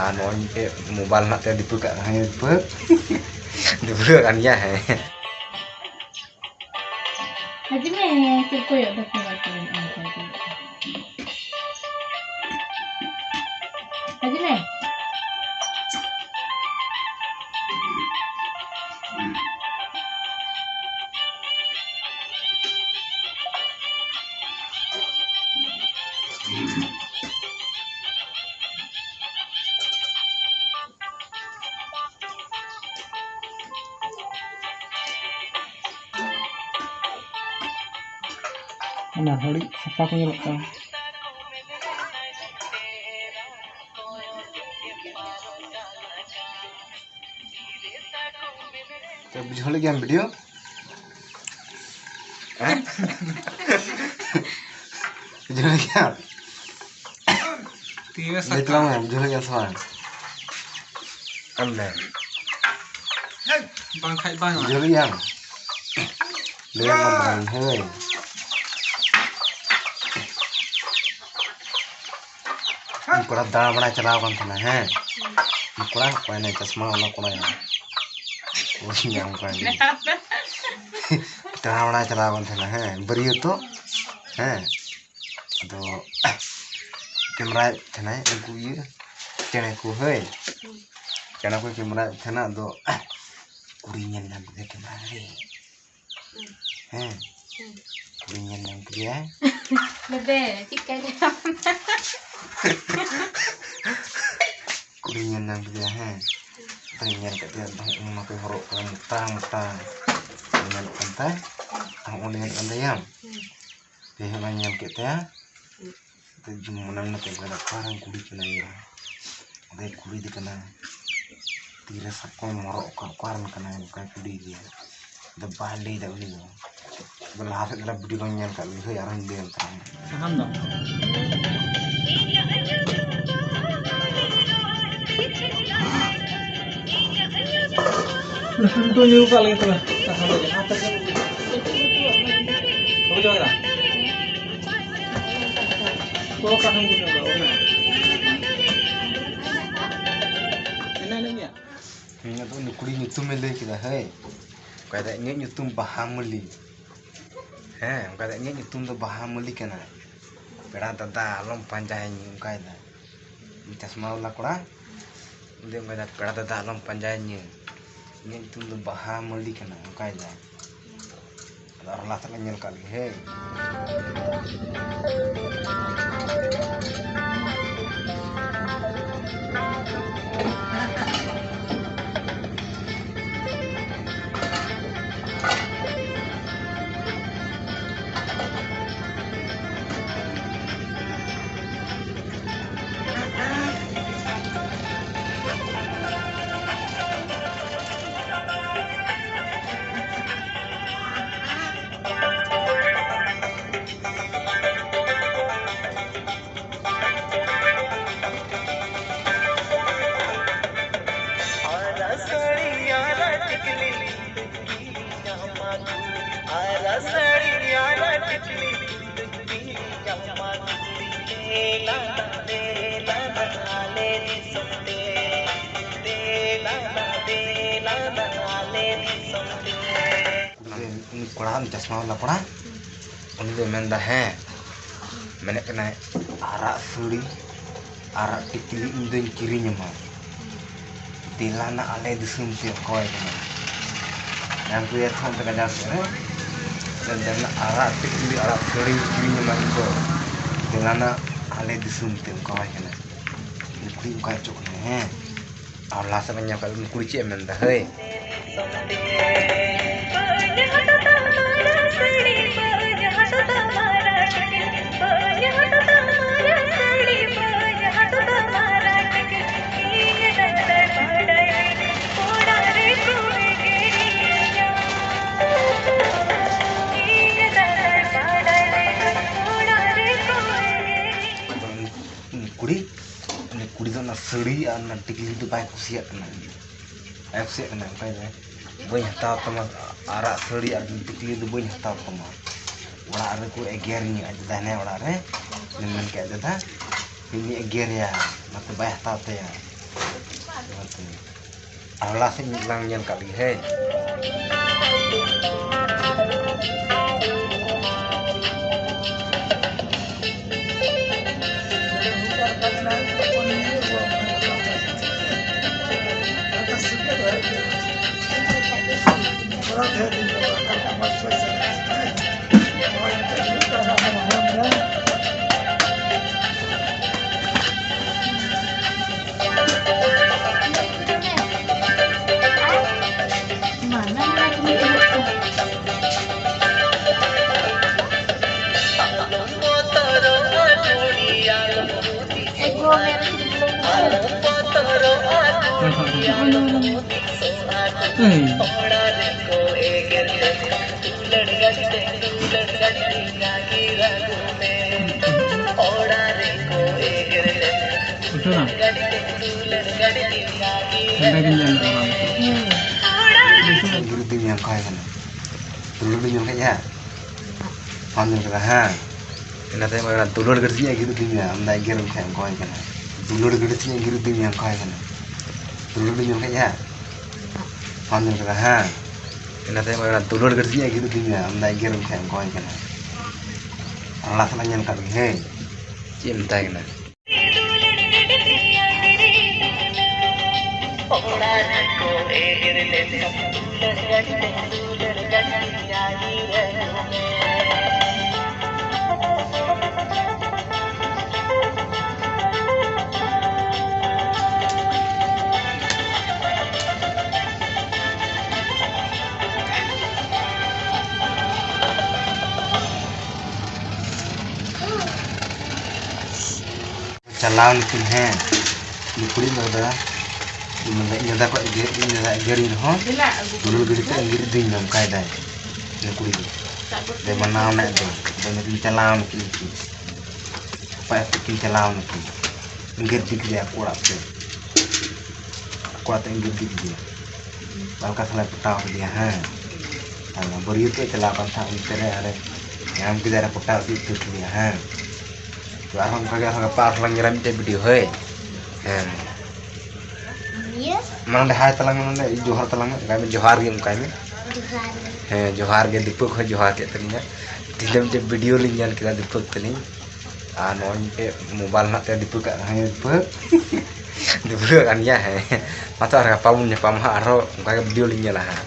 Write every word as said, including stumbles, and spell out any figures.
ᱟᱨ ᱱᱚᱜᱼᱚᱭ ᱢᱤᱫᱴᱮᱡ ᱢᱳᱵᱟᱭᱤᱞ ᱦᱮᱱᱟᱜ ᱛᱟᱭᱟ ᱫᱤᱯᱩ ᱠᱟᱜ, ᱦᱮᱸ, ᱫᱤᱯᱩ᱾ ᱫᱤᱯᱩ ᱠᱟᱜ ᱠᱟᱱ ᱜᱮᱭᱟ, ᱦᱮᱸ᱾ ᱦᱤᱡᱩᱜ ᱢᱮ, ᱪᱮᱫ ᱠᱚᱭᱚᱜ ᱫᱟ ᱯᱮᱲᱟ ᱠᱚ? ᱦᱤᱡᱩᱜ ᱢᱮ᱾ ᱚᱱᱟ ᱦᱟᱹᱲᱤᱡ ᱥᱟᱯᱷᱟ ᱠᱚ ᱧᱮᱞᱚᱜ ᱠᱟᱱᱟ᱾ ᱛᱚ, ᱵᱩᱡᱷᱟᱹᱣ ᱞᱮᱫ ᱜᱮᱭᱟᱢ video? ᱦᱮᱸ? ᱵᱩᱡᱷᱟᱹᱣ ᱞᱮᱫ ᱜᱮᱭᱟᱢ? ᱛᱤᱨᱮ ᱞᱟᱹᱭ ᱛᱟᱞᱟᱝ ᱢᱮ, ᱥᱟᱠᱟᱢ᱾ ᱵᱩᱡᱷᱟᱹᱣ ᱞᱮᱫ ᱜᱮᱭᱟᱢ ᱥᱮ ᱵᱟᱝ? ᱟᱢ ᱞᱟᱹᱭ ᱢᱮ᱾ ᱵᱟᱝᱠᱷᱟᱡ ᱵᱟᱝ᱾ ᱵᱩᱡᱷᱟᱹᱣ ᱞᱮᱫ ᱜᱮᱭᱟᱢ? ᱞᱟᱹᱭ ᱟᱢ ᱵᱟᱝ, ᱦᱳᱭ᱾ ᱩᱱᱤ ᱠᱚᱲᱟ ᱫᱟᱬᱟ ᱵᱟᱲᱟᱭ ᱪᱟᱞᱟᱣ ᱟᱠᱟᱱ ᱛᱟᱦᱮᱱᱟ, ᱦᱮᱸ᱾ ᱩᱱᱤ ᱠᱚᱲᱟ, ᱚᱠᱚᱭ ᱱᱟᱭ ᱪᱚᱥᱢᱟ ᱣᱟᱞᱟ ᱠᱚᱲᱟ ᱭᱟ? ᱵᱩᱡᱽ ᱧᱟᱢ ᱠᱟᱱ ᱜᱮ᱾ ᱫᱟᱬᱟ ᱵᱟᱲᱟᱭ ᱪᱟᱞᱟᱣ ᱟᱠᱟᱱ ᱛᱟᱦᱮᱱᱟ, ᱦᱮᱸ, ᱵᱟᱹᱨᱭᱟᱹᱛᱚᱜ, ᱦᱮᱸ᱾ ᱟᱫᱚ camera ᱭᱮᱫ ᱛᱟᱦᱮᱱᱟᱭ ᱩᱱᱠᱩ ᱤᱭᱟᱹ ᱪᱮᱬᱮ ᱠᱚ, ᱦᱳᱭ᱾ ᱪᱮᱬᱮ ᱠᱚ camera ᱭᱮᱫ ᱛᱟᱦᱮᱱᱟ, ᱟᱫᱚ ᱠᱩᱲᱤ ᱧᱮᱞ ᱧᱟᱢ ᱠᱮᱫᱮᱭᱟ camera ᱨᱮ᱾ ᱦᱮᱸ᱾ ᱦᱩᱸ᱾ ᱠᱩᱲᱤ ᱧᱮᱞ ᱧᱟᱢ ᱠᱮᱫᱮᱭᱟᱭ᱾ ᱵᱮᱵᱮ, ᱪᱮᱫ ᱠᱟᱭ ᱧᱮᱞ ᱧᱟᱢ ᱠᱮᱫᱮᱭᱟ? ᱠᱩᱲᱤ ᱧᱮᱞ ᱧᱟᱢ ᱠᱮᱫᱮᱭᱟ, ᱦᱮᱸ᱾ ᱟᱫᱚᱧ ᱧᱮᱞ ᱠᱮᱫ ᱛᱟᱭᱟ, ᱫᱷᱚ-, ᱚᱱᱟ ᱠᱚᱭ ᱦᱚᱨᱚᱜ ᱠᱟᱫᱟ, ᱢᱚᱴᱟ ᱢᱚᱴᱟ ᱧᱮᱞᱚᱜ ᱠᱟᱱ ᱛᱟᱭ᱾ ᱦᱚᱸᱜᱼᱚ ᱱᱤᱭᱟᱹ ᱧᱮᱞᱚᱜ ᱠᱟᱱ ᱛᱟᱭᱟ᱾ ᱦᱩᱸ᱾ ᱡᱟᱭᱦᱳᱠ, ᱚᱱᱟᱧ ᱧᱮᱞ ᱠᱮᱫ ᱛᱟᱭᱟ᱾ ᱦᱩᱸ᱾ ᱟᱫᱚ ᱢᱚᱱᱮ ᱢᱚᱱᱮ ᱛᱮ ᱚᱱᱠᱟ ᱫᱚ ᱚᱠᱟᱨᱮᱢ ᱠᱩᱞᱤ ᱠᱟᱱᱟ ᱭᱟ? ᱟᱫᱚᱭ ᱠᱩᱞᱤᱭᱮᱫᱮ ᱠᱟᱱᱟ, "ᱛᱤᱨᱮ ᱥᱟᱠᱚᱢ ᱦᱚᱨᱚᱜ ᱟᱠᱟᱫ, ᱚᱠᱟᱨᱮᱱ ᱠᱟᱱᱟᱭ?" ᱚᱱᱠᱟᱭ ᱠᱩᱞᱤᱭᱮᱫᱮᱭᱟ᱾ ᱟᱫᱚ ᱵᱟᱭ ᱞᱟᱹᱭᱫᱟ ᱩᱱᱤ ᱫᱚ᱾ ᱟᱫᱚ ᱞᱟᱦᱟ ᱥᱮᱫ ᱨᱮ video ᱵᱟᱹᱧ ᱧᱮᱞ ᱠᱟᱜ ᱞᱮ, ᱦᱳᱭ, ᱟᱨᱦᱚᱸᱧ ᱞᱟᱹᱭ ᱟᱢ ᱠᱟᱱᱟ᱾ ᱥᱟᱦᱟᱱ ᱫᱚ? ᱞᱟᱹᱴᱩ ᱞᱟᱹᱴᱩ ᱧᱩᱨᱩ ᱠᱟᱜ ᱞᱟᱹᱜᱤᱫ ᱛᱚᱵᱮ᱾ ᱥᱟᱦᱟᱱ ᱫᱚ ᱡᱟᱦᱟᱸ ᱛᱮᱜᱮ᱾ ᱵᱟᱠᱚ ᱡᱚᱢ ᱠᱮᱫᱟ? ᱛᱚ ᱚᱠᱟ ᱠᱷᱚᱱ ᱠᱚ ᱡᱚᱢ ᱠᱮᱫᱟ? ᱚᱱᱟ᱾ ᱠᱩᱲᱤ ᱧᱩᱛᱩᱢᱮ ᱞᱟᱹᱭ ᱠᱮᱫᱟ, ᱦᱮᱸ᱾ ᱚᱱᱠᱟᱭ ᱫᱟ, "ᱤᱧᱟᱹᱜ ᱧᱩᱛᱩᱢ ᱵᱟᱦᱟ ᱢᱟᱹᱞᱤ᱾" ᱦᱮᱸ, ᱚᱱᱠᱟᱭ ᱫᱟ, "ᱤᱧᱟᱹᱜ ᱧᱩᱛᱩᱢ ᱫᱚ ᱵᱟᱦᱟ ᱢᱟᱹᱞᱤ ᱠᱟᱱᱟ᱾ ᱯᱮᱲᱟ ᱫᱟᱫᱟ ᱟᱞᱚᱢ ᱯᱟᱸᱡᱟᱭᱟᱹᱧᱟᱹ", ᱚᱱᱠᱟᱭ ᱫᱟ᱾ ᱩᱱᱤ ᱪᱟᱥᱢᱟ ᱵᱟᱞᱟ ᱠᱚᱲᱟ, ᱩᱱᱤ ᱫᱚ ᱚᱱᱠᱟᱭ ᱫᱟ, "ᱯᱮᱲᱟ ᱫᱟᱫᱟ ᱟᱞᱚᱢ ᱯᱟᱸᱡᱟᱭᱟᱹᱧᱟᱹ, ᱤᱧᱟᱹᱜ ᱧᱩᱛᱩᱢ ᱫᱚ ᱵᱟᱦᱟ ᱢᱟᱹᱞᱤ ᱠᱟᱱᱟ", ᱚᱱᱠᱟᱭ ᱫᱟ᱾ ᱟᱫᱚ ᱟᱨ ᱞᱟᱦᱟ ᱥᱮᱫ ᱞᱟᱝ ᱧᱮᱞ ᱠᱟᱜ ᱞᱮᱜᱮ, ᱦᱮᱸ᱾ ᱩᱱᱤ ᱠᱚᱲᱟ, ᱩᱱᱤ ᱪᱟᱥᱢᱟ ᱵᱟᱞᱟ ᱠᱚᱲᱟ, ᱩᱱᱤ ᱫᱚᱭ ᱢᱮᱱᱫᱟ, ᱦᱮᱸ, ᱢᱮᱱᱮᱫ ᱠᱟᱱᱟᱭ, "ᱟᱨᱟᱜ ᱥᱟᱹᱲᱤ, ᱟᱨᱟᱜ ᱴᱤᱠᱞᱤ ᱤᱧ ᱫᱚᱧ ᱠᱤᱨᱤᱧ ᱟᱢᱟ᱾ ᱫᱮᱞᱟ ᱱᱟ ᱟᱞᱮ ᱫᱤᱥᱚᱢ ᱛᱮ", ᱚᱱᱠᱟᱣᱟᱭ ᱠᱟᱱᱟ᱾ ᱧᱟᱢ ᱠᱮᱫᱮᱭᱟ ᱛᱚ ᱚᱱᱛᱮ ᱜᱟᱡᱟᱲ ᱥᱮᱫ ᱨᱮ᱾ ᱢᱮᱱᱫᱟ, "ᱟᱨᱟᱜ ᱴᱤᱠᱞᱤ, ᱟᱨᱟᱜ ᱥᱟᱹᱲᱤᱧ ᱠᱤᱨᱤᱧ ᱟᱢᱟ ᱤᱧ ᱫᱚ᱾ ᱫᱮᱞᱟ ᱱᱟ ᱟᱞᱮ ᱫᱤᱥᱚᱢ ᱛᱮ", ᱚᱱᱠᱟᱣᱟᱭ ᱠᱟᱱᱟ᱾ ᱩᱱᱤ ᱠᱩᱲᱤ ᱚᱱᱠᱟᱭ ᱚᱪᱚᱜ ᱠᱟᱱᱟ, ᱦᱮᱸ᱾ ᱟᱨ ᱞᱟᱦᱟ ᱥᱮᱫ ᱵᱚᱱ ᱧᱮᱞ ᱠᱟᱜ ᱩᱱᱤ ᱠᱩᱲᱤ ᱪᱮᱫ ᱮ ᱢᱮᱱᱫᱟ, ᱦᱟᱹᱭ᱾ ᱩᱱᱤ ᱠᱩᱲᱤ, ᱩᱱᱤ ᱠᱩᱲᱤ ᱫᱚ ᱚᱱᱟ ᱥᱟᱹᱲᱤ ᱟᱨ ᱚᱱᱟ ᱴᱤᱠᱞᱤ ᱫᱚ ᱵᱟᱭ ᱠᱩᱥᱤᱭᱟᱜ ᱠᱟᱱᱟ᱾ ᱵᱟᱭ ᱠᱩᱥᱤᱭᱟᱜ ᱠᱟᱱᱟ, ᱚᱱᱠᱟᱭ ᱫᱟᱭ, "ᱵᱟᱹᱧ ᱦᱟᱛᱟᱣ ᱛᱟᱢᱟ, ᱟᱨᱟᱜ ᱥᱟᱹᱲᱤ ᱟᱨ ᱴᱤᱠᱞᱤ ᱫᱚ ᱵᱟᱹᱧ ᱦᱟᱛᱟᱣ ᱛᱟᱢᱟ᱾ ᱚᱲᱟᱜ ᱨᱮᱠᱚ ᱮᱜᱮᱨᱤᱧᱟ", ᱟᱡ ᱫᱟᱫᱟ ᱦᱮᱱᱟᱭᱟ ᱚᱲᱟᱜ ᱨᱮ, ᱩᱱᱤ ᱢᱮᱱ ᱠᱮᱫ, ᱟᱡ ᱫᱟᱫᱟ ᱩᱱᱤ ᱮᱜᱮᱨᱮᱭᱟ, ᱚᱱᱟᱛᱮ ᱵᱟᱭ ᱦᱟᱛᱟᱣ ᱛᱟᱭᱟ᱾ ᱚᱱᱟᱛᱮ ᱟᱨ ᱞᱟᱦᱟ ᱥᱮᱫ ᱞᱟᱝ ᱧᱮᱞ ᱠᱟᱜ ᱞᱮᱜᱮ, ᱦᱮᱸ᱾ ᱩᱴᱷᱟᱹᱣ ᱱᱟ᱾ ᱥᱮᱸᱫᱽᱨᱟ ᱜᱮᱧ ᱧᱮᱞ ᱞᱮᱫ ᱠᱚᱣᱟ᱾ ᱜᱤᱨᱩ ᱫᱤᱧ ᱧᱮᱞ ᱠᱚ ᱦᱮᱡ ᱠᱟᱱᱟ᱾ ᱫᱩᱞᱟᱹᱲ ᱫᱤᱧ ᱧᱮᱞ ᱠᱮᱫ ᱭᱟ? ᱵᱟᱢ ᱧᱮᱞ ᱠᱟᱫᱟ, ᱦᱮᱸ? ᱤᱱᱟᱹ ᱛᱟᱭᱚᱢ ᱚᱱᱟ ᱫᱩᱞᱟᱹᱲ ᱜᱟᱹᱰᱤ ᱥᱮᱫ ᱜᱤᱨᱩ ᱫᱤᱧ ᱢᱮ, ᱟᱢ ᱫᱚ ᱮᱜᱮᱨ ᱮᱢ ᱠᱷᱟᱡ ᱚᱱᱠᱟ ᱦᱩᱭ ᱠᱟᱱᱟ᱾ ᱫᱩᱞᱟᱹᱲ ᱜᱟᱹᱰᱤ ᱥᱮᱫ ᱜᱤᱨᱩ ᱫᱤᱧ ᱢᱮ, ᱚᱱᱠᱟ ᱦᱩᱭ ᱠᱟᱱᱟ᱾ ᱫᱩᱞᱟᱹᱲ ᱫᱤᱧ ᱧᱮᱞ ᱠᱮᱫ ᱭᱟ? ᱵᱟᱢ ᱧᱮᱞ ᱠᱟᱫᱟ, ᱦᱮᱸ? ᱤᱱᱟᱹ ᱛᱟᱭᱚᱢ ᱚᱱᱟ ᱫᱩᱞᱟᱹᱲ ᱜᱟᱹᱰᱤ ᱥᱮᱫ ᱜᱤᱨᱩ ᱫᱤᱧ ᱢᱮ, ᱟᱢ ᱫᱚ ᱮᱜᱮᱨ ᱮᱢ ᱠᱷᱟᱡ ᱚᱱᱠᱟ ᱦᱩᱭ ᱠᱟᱱᱟ᱾ ᱟᱨ ᱞᱟᱦᱟ ᱥᱮᱫ ᱞᱟᱝ ᱧᱮᱞ ᱠᱟᱜ ᱜᱮ, ᱦᱮᱸ? ᱪᱮᱫ ᱮᱢ ᱢᱮᱛᱟᱭ ᱠᱟᱱᱟ? ᱪᱟᱞᱟᱣ ᱱᱟᱠᱤᱱ, ᱦᱮᱸ᱾ ᱩᱱᱤ ᱠᱩᱲᱤ ᱢᱮᱱᱫᱟ, ᱢᱮᱱᱫᱟ, "ᱤᱧ ᱫᱟᱫᱟ ᱠᱚ ᱮᱜᱮᱨ, ᱤᱧ ᱫᱟᱫᱟ ᱮᱜᱮᱨᱤᱧ ᱨᱮᱦᱚᱸ, ᱫᱩᱞᱟᱹᱲ ᱜᱟᱹᱰᱤ ᱛᱮ ᱟᱸᱜᱤᱨ ᱤᱫᱤᱧ ᱢᱮ", ᱚᱱᱠᱟᱭ ᱫᱟᱭ ᱩᱱᱤ ᱠᱩᱲᱤ ᱫᱚ᱾ ᱫᱮ ᱢᱟᱱᱟᱣ ᱱᱟ ᱫᱚ, ᱫᱮ ᱢᱮᱱᱫᱟᱹᱧ, ᱪᱟᱞᱟᱣ ᱱᱟᱠᱤᱱ ᱩᱱᱠᱤᱱ᱾ ᱱᱟᱯᱟᱭ ᱚᱠᱛᱮ ᱠᱤᱱ ᱪᱟᱞᱟᱣ ᱱᱟᱠᱤᱱ᱾ ᱮᱸᱜᱮᱛ ᱤᱫᱤ ᱠᱮᱫᱮᱭᱟ ᱟᱠᱚ ᱚᱲᱟᱜ ᱛᱮ᱾ ᱟᱠᱚ ᱚᱲᱟᱜ ᱛᱮ ᱮᱸᱜᱮᱛ ᱤᱫᱤ ᱠᱮᱫᱮᱭᱟ᱾ ᱵᱟᱞᱠᱟ ᱥᱟᱞᱟᱭ ᱯᱚᱴᱟᱣ ᱠᱮᱫᱮᱭᱟ, ᱦᱮᱸ᱾ ᱟᱨ ᱵᱟᱹᱨᱭᱟᱹᱛᱚᱜ ᱮ ᱪᱟᱞᱟᱣ ᱠᱟᱱ ᱛᱟᱦᱮᱸᱫ, ᱚᱱᱛᱮ ᱨᱮ ᱟᱨᱮ ᱧᱟᱢ ᱠᱮᱫᱮᱭᱟ, ᱟᱨᱮ ᱯᱚᱴᱟᱣ ᱤᱫᱤ ᱩᱛᱟᱹᱨ ᱠᱮᱫᱮᱭᱟ, ᱦᱮᱸ᱾ ᱛᱚ ᱟᱨᱦᱚᱸ ᱚᱱᱠᱟ ᱜᱮ ᱟᱨᱦᱚᱸ ᱜᱟᱯᱟ ᱟᱨᱦᱚᱸ ᱞᱟᱝ ᱧᱮᱞᱟ ᱢᱤᱫᱴᱮᱡ video, ᱦᱳᱭ᱾ ᱦᱮᱸ᱾ ᱤᱭᱟᱹ ᱢᱟ ᱱᱚᱰᱮ ᱦᱟᱭ ᱛᱟᱞᱟᱝ ᱢᱮ, ᱱᱚᱰᱮ ᱡᱚᱦᱟᱨ ᱛᱟᱞᱟᱝ ᱢᱮ, ᱚᱱᱠᱟᱭ ᱢᱮ, ᱡᱚᱦᱟᱨ ᱜᱮ ᱚᱱᱠᱟᱭ ᱢᱮ᱾ ᱡᱚᱦᱟᱨ ᱜᱮ᱾ ᱦᱮᱸ, ᱡᱚᱦᱟᱨ ᱜᱮ, ᱫᱤᱯᱟᱹᱠ ᱦᱚᱸ ᱡᱚᱦᱟᱨ ᱠᱮᱫ ᱛᱟᱹᱞᱤᱧᱟ᱾ ᱛᱤᱦᱤᱧ ᱫᱚ ᱢᱤᱫᱴᱮᱡ ᱵᱷᱤᱰᱤᱭᱳ ᱞᱤᱧ ᱧᱮᱞ ᱠᱮᱫᱟ ᱫᱤᱯᱟᱹᱠ ᱛᱟᱹᱞᱤᱧ, ᱟᱨ ᱱᱚᱜᱼᱚᱭ ᱢᱤᱫᱴᱮᱡ ᱢᱳᱵᱟᱭᱤᱞ ᱦᱮᱱᱟᱜ ᱛᱟᱭᱟ ᱫᱤᱯᱟᱹᱠᱟᱜ, ᱦᱮᱸ ᱫᱤᱯᱟᱹᱠ ᱫᱤᱯᱟᱹᱠᱟᱜ ᱠᱟᱱ ᱜᱮᱭᱟ᱾ ᱦᱮᱸ, ᱢᱟ ᱛᱚ ᱟᱨ ᱜᱟᱯᱟ ᱵᱚᱱ ᱧᱟᱯᱟᱢᱟ ᱦᱟᱸᱜ, ᱟᱨᱦᱚᱸ ᱚᱱᱠᱟ ᱜᱮ ᱵᱷᱤᱰᱤᱭᱳ ᱞᱤᱧ ᱧᱮᱞᱟ ᱦᱟᱸᱜ᱾